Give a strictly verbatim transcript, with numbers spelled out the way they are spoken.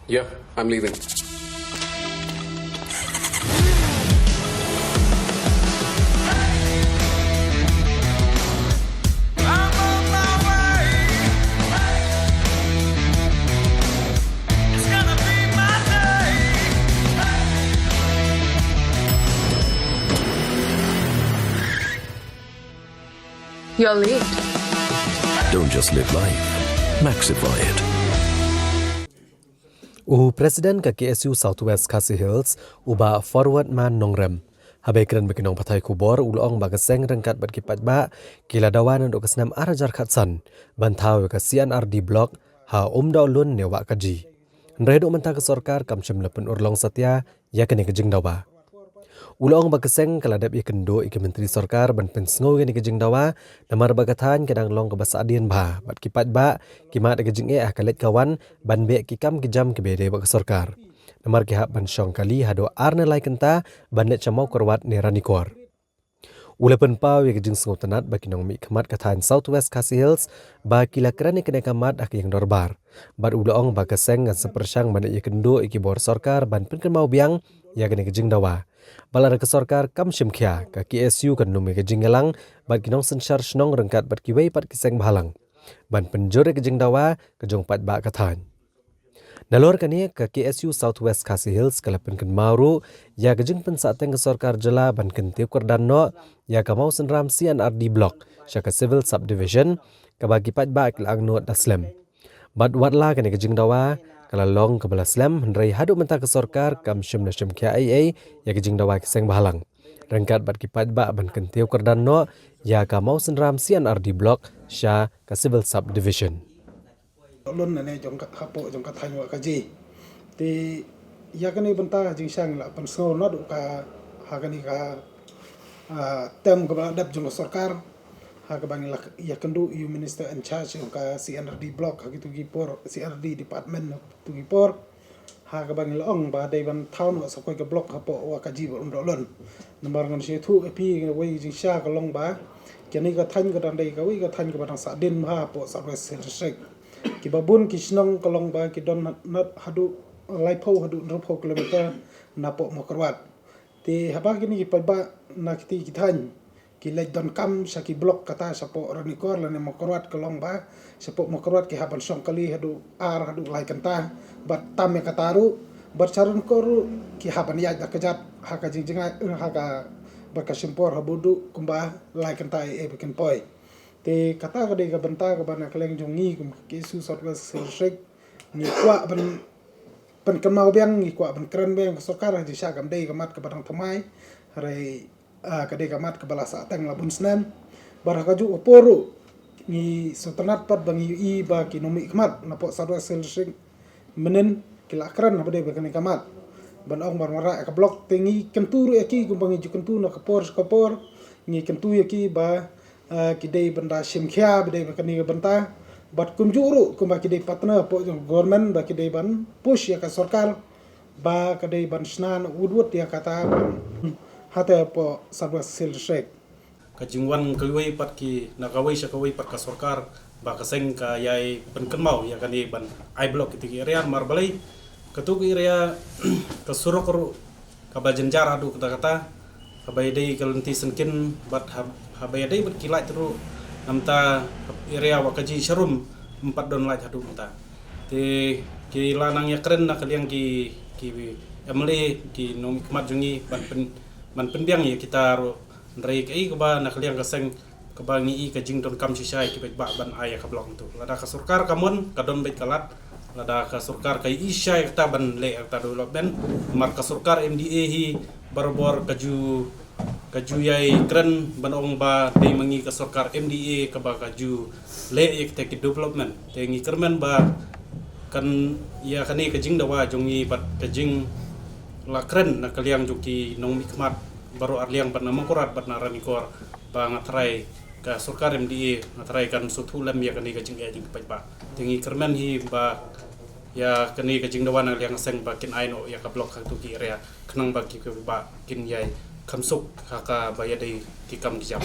Yeah, I'm leaving. You're late. Don't just live life, maxify it. U President ka K S U South West Khasi Hills, u Bah Forwardman Nongrem, haba ïakren bad ki nongpathai khubor, u la ong ba ka seng ryngkat bad ki paidbah ki la dawa naduh ka snem ar hajar khatsan ban thaw ïa ka C and R D Block ha Umdohlun ne Wahkaji. Hynrei haduh mynta ka sorkar kam shym la pynurlong satia ïa kane ka jingdawa. U la ong ba ka seng ka la dep ïakynduh ïa ki myntri sorkar ban pynsngew ïa kane ka jingdawa, namar ba ka thaiñ ka dang long kaba sahdien bha bad ki paidbah ki mad ïa ka jingeh ha ka leit ka wan ban beh ki kam ki jam kiba ïadei bad ka sorkar, namar ki hap ban shong kali haduh ar ne lai kynta ban leit sha Mawkyrwat ne Ranikor. U la pynpaw ïa ka jingsngewtynnat ba ki nongmihkhmat ka thaiñ South West Khasi Hills ba ki la kren ïa kane ka mat ha ka ïing dorbar, bad u la ong ba ka seng kan sa pyrshang ban ïakynduh ïa ki bor sorkar ban pynkynmaw biang ïa kane ka jingdawa. Bad lada ka sorkar kam shim khia, ka K S U kan nym ïa ka jingïalang bad ki nongsynshar shnong ryngkat bad kiwei pat ki seng bhalang ban pynjur ïa ka jingdawa ka jong paidbah ka thaiñ. Nalor kane, ka K S U South West Khasi Hills ka la pynkynmaw ruh ïa ka jingpynsahteng ka sorkar jylla ban kyntiew kyrdan noh ïa ka Mawsynram C and R D Block sha ka Civil Subdivision, kaba ki paidbah ki la angnud da slem. Bad watla kane ka jingdawa ka la long kaba la slem, hynrei haduh mynta ka sorkar kam shym la shim khia ei ei ïa ka jingdawa ki seng bhalang ryngkat bad ki paidbah ban kyntiew kyrdan noh ïa ka Mawsynram C and R D Block sha ka Civil Subdivision. Lun ne jong ka hapoh jong ka thaiñ Wahkaji. Te ïa kane bynta jingshisha la pynsngew naduh ka ha kane ka, ah, term kaba la dep jong ka sorkar. Ha kaba ngi la ïakynduh ïa u minister in charge jong ka C and R D Block ha kitu ki por, C and R D department ha kitu ki por. Ha kaba ngi la ong ba dei ban thaw noh sa kawei ka block hapoh Wahkaji bad Umdohlun. Namar ngan sa ïathuh ïa phi kawei ka jingshisha ka long ba kane ka thaiñ ka dang dei kawei ka thaiñ kaba dang sahdien bha hapoh South West Hill District. Kiba bun ki shnong ka long ba ki don na, na haduh laiphew haduh hynriewphew kilometer napoh Mawkyrwat. Te haba kine ki paidbah na kiti ki thaiñ ki leit donkam sha ki block kata shapoh Ranikor lane Mawkyrwat ka long ba shapoh Mawkyrwat ki hap ban shong kali haduh ar haduh lai kynta bad tam ïa kata ruh bad sha Ranikor ruh ki hap ban ïaid da kjat ha ka jingjngai, eh, ha ka bad ka shim por haduh kumba lai kynta ïa, eh, ba kin poi. Te kata ka dei ka bynta kaba na ka liang jong ngi kum ka K S U South West Hill District ngi kwah ban pynkynmaw biang, ngi kwah ban kren biang ka sorkar, ha jingshisha kam dei ka mat kaba dang thymmai, hynrei, ah, ka dei ka mat kaba la sahteng la bun snem. Bad ha kajuh ka por ruh ngi sngewtynnat pat ba ngi ïohi ba ki nongmihkhmat napoh South West Hill District mynhynnin ki la kren haba dei ba kane ka mat ban ong ban wanrah ïa ka block, te ngi kyntu ruh ïa ki kumba ngi ju kyntu na ka por sha ka por. Ngi kyntu ïa ki ba, eh, ki dei ban da shim khia ba dei ba kane ka bynta. Bad kumjuh ruh kumba ki dei partner hapoh jong government ba ki dei ban push ïa ka sorkar ba ka dei ban shna wut wut ïa kata ban hata hapoh South West Hill District. Ka jingwan kawei pat ki, na kawei sha kawei pat ka sorkar, ba ka seng ka ïai pynkynmaw ïa kane ban ai block kiti ki area, namar balei katu ki area ka surok ruh kaba jynjar haduh katta katta, kaba ïadei ka lynti syngkien bad hab-, haba ïadei bad ki light ruh, namta area Wahkaji sharum ym pat don light haduh mynta. Te ki la nang ïakren na ka liang ki, ki M L A, ki nongmihkhmat jong ngi ban pyn-, ban pynbiang ïa kita ruh. Hynrei kaei kaba na ka liang ka seng kaba ngi i ka jingdonkam shisha ïa ki paidbah ban ai ïa ka block tu. Lada ka sorkar ka mon ka don beit ka lad, lada ka sorkar ka i shisha ïa kata ban leh ïa kata development, namar ka sorkar M D A hi barabor ka ju, ka ju ïai kren ban ong ba dei ma ngi ka sorkar M D A kaba ka ju leh ïa kita ki development. Te ngi kyrmen ba kan ïa kane ka jingdawa jong ngi bad ka jingla kren na ka liang jong ki nongmihkhmat baroh arliang bad na Mawkyrwat bad na Ranikor, ba nga tharai ka sorkar M D A nga tharai kan sngewthuh lem ïa kane ka jingeh jong ki paidbah. Te ngi kyrmen hi ba ïa kane ka jingdawa na ka liang ka seng ba kin ai noh ïa ka block ha kito ki area khnang ba ki paidbah kin ïai kham suk ha kaba ïadei ki kam ki jam.